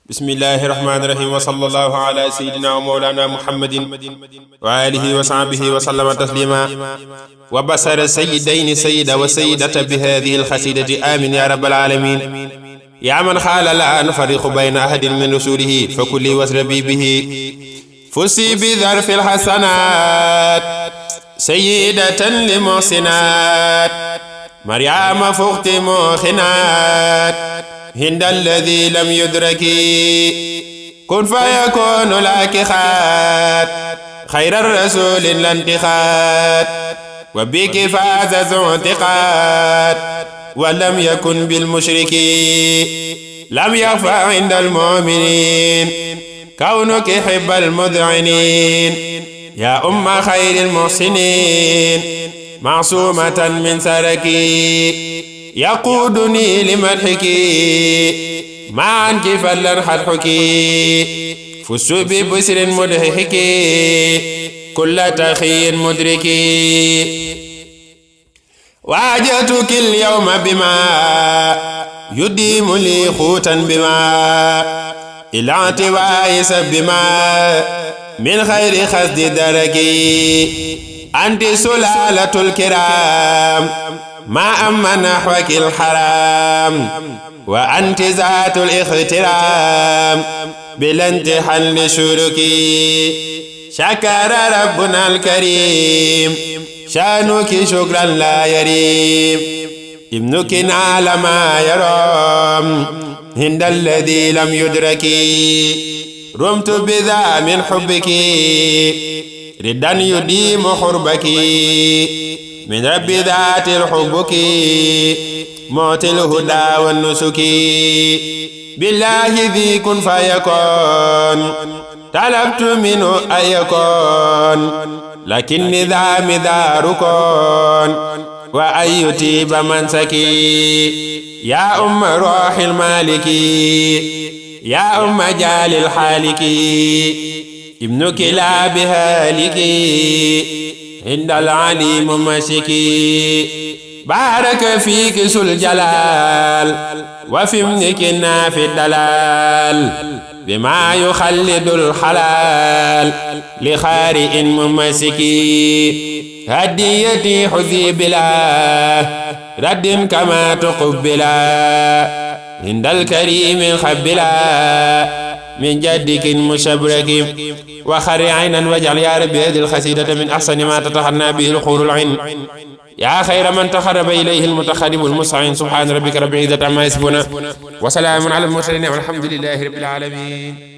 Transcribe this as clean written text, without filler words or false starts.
bismillahi rahmaani rahim wa sallallahu ala sayyidina wa mawlana muhammadin wa alihi wa sahbihi wa sallama taslima wa basara sayyidayni sayyida wa sayyidata bi hadhihi alxasidati amin ya rabbal alamin ya man xaala la nufariqu bayna ahadin min rusulihi fa kulli wasrabi bihi fusi bi dharfi alhasanat sayyidatan li muhsinat maryama fuxti muxinat هند الذي لم يدرك كن فيكون لك خات خير الرسول الانتخات وبك فاز ذو انتقاد ولم يكن بالمشرك لم يخفى عند المؤمنين كونك حب المذعنين يا أم خير المحسنين معصومة من سركي يقودني لمدحك ما عنك فلن حدحك فزت ببسر مدحك كل تخي مدرك واجهتك اليوم بما يديم لي خوتا بما إلى اعتواء بما من خير خسد دركي أنت سلالة الكرام ما أما نحوك الحرام وأنت ذات الاخترام بلا امتحان لشركي شكر ربنا الكريم شانك شكرا لا يريم ابنك نال ما يرام هند الذي لم يدرك رمت بذا من حبك ردا يديم حربك من رب ذات الحبك موت الهدى والنسك بالله ذي كن فيكون طلبت منه أن يكون لكن نظام ذا ركون وأن يتيب منسكي يا أم روح المالك يا أم جال الحالك ابنك لا بهالك عند العليم مشكي بارك فيك ذو الجلال وفي ابنك نافي الدلال بما يخلد الحلال لخارئ ممسكي هديتي حذي بلا رد كما تقبلا عند الكريم خبلا من جدك مشبرك وخر عينا واجعل يا ربي هذه الخسيدة من أحسن ما تتحنى به الخور العين يا خير من تخرب إليه المتخرب المستعين سبحان ربك رب العزة عما يصفون وسلام على المرسلين والحمد لله رب العالمين